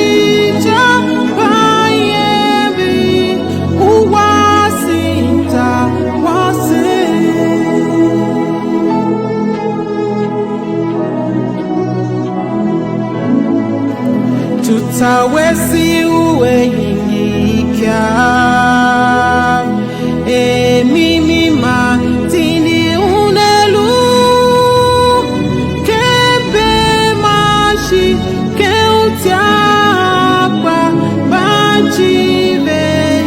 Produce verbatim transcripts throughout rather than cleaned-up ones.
Chicha bayebi uwa sita wase. Tuta wesi uwe hingi kia. Emi mi ma tini unelu. Kepe mashi ke utiakpa bachi be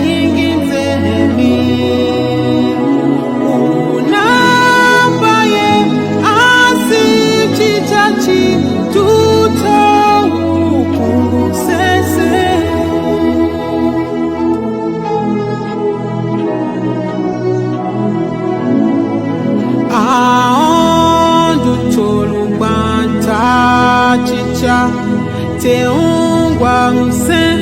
hingi nzemi. Una baye asi chichachi tuto ukungu sese. Aondu tolu banta chicha te ungwa usen